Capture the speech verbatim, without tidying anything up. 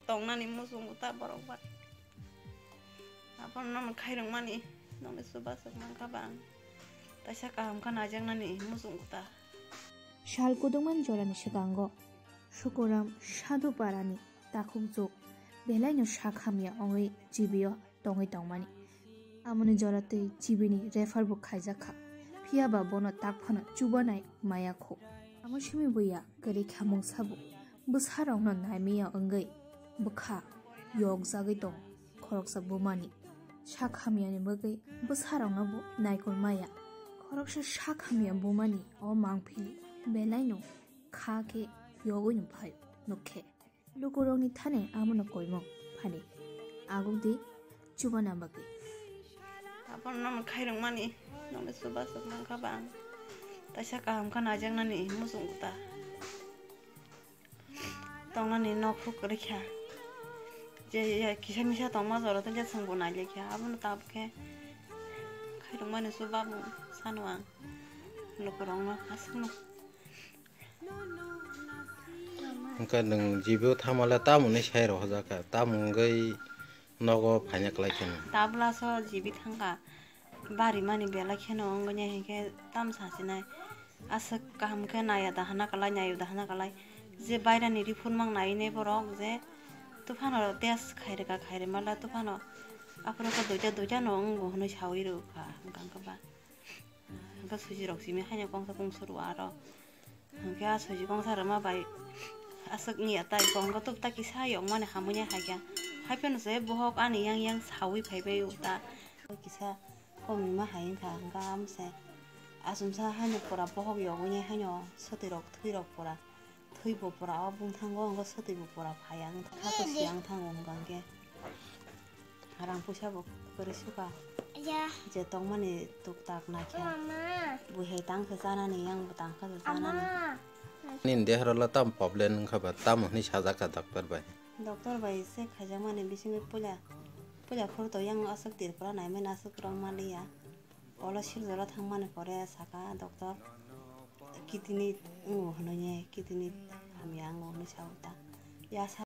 Tongnani muchungo ta borok ba. Aphano nono khairokmani, nokni chubachu mankha ba ang. Taisa kaham kha naijaknani muchungo ta. Sal kwdwkmani jorani swkango Sukuram Sadhu Parani takhukjwk belaino sak hamya wngwi G B o tongwi tongmani. Amoni jora twi G B ni refer bo khaijak kha, phiya ba bono tak phano chubanai maya kho. Amo simi buya kwrwi kha mungsa bo bwsarokno naimaya wngwi bwkha yokjagwi tong khoroksa bumani sak hamyani bagwi bwsarokno bo naikol maya. Khoroksa sak hamya bumani o mangpili belaino kha khe yogwino phai nukhe. Lukurokni thani amono koimung phani agukdi chubana bagwi. Aphano nono khairokmani, nokni chubachu mankha ba ang. Taisa kaham kha naijaknani muchungo ta. Tongnani nok huk kwrwi kha. Je, je kisa misa tongma jora tei je chwngbo nailikha. Abono tabukhe khairokmani chubabu sano ang. Lukurokno aswkno. Hwnkhe nwng G B o thangmale tamo hinwi sai rohorjak kha, tamo wngwi nogo phaina kwlai khe nwng? Tabla so G B thangkha, barimani belai kheno wngwi hinkhe tam sasinai. Aswk kaham khe naiya da hana kwlai, naiya da hana kwlai. Je bairani ri phunmang nainai borok je tuphano test khairwkha, khairwmala tuphano aphuru khe duita duita no wngo hwnwi saui rwkha, hwnkha hwnkhe ba. Hwnkhe suji rok simi haino kongsa kongsa rw aro. Hwnkhe a suji kongsa rwma bai aswk wngya tai, kongsa tok ta kisa yokmani hamwi nai hai kha. Haiphano se bohok ani yang yang saui phaibai o ta. Kisa komima hai wngkha, hwnkhe amse achomsa haino pura bohok yogwi nai haino swtwi rok thwi rok pura. Thwi bo pura o bumthango, wngkha swtwi bo pura phai ang, kha to si ang thango, wngkha hwnkhe rang puisa bo kwrwi sukha. Ya. Je tongmani tuk tak naikhe. Mama. Bui hai tang khe chanani, yang bo tang kha chanani. Ama. Nini dehorok tam problem wngkha ba, tamo hinwi sajak kha doctor bai? Doctor bai check khaijakmani bisingo puila, puila phuru to yang aswk Tripura naimani aswk rwng manliya. Olo Silcharo thangmani pore saka doctor, kidney wngo hwnwi, kidney hamya wngo hwnwi sao ta. Ya sa-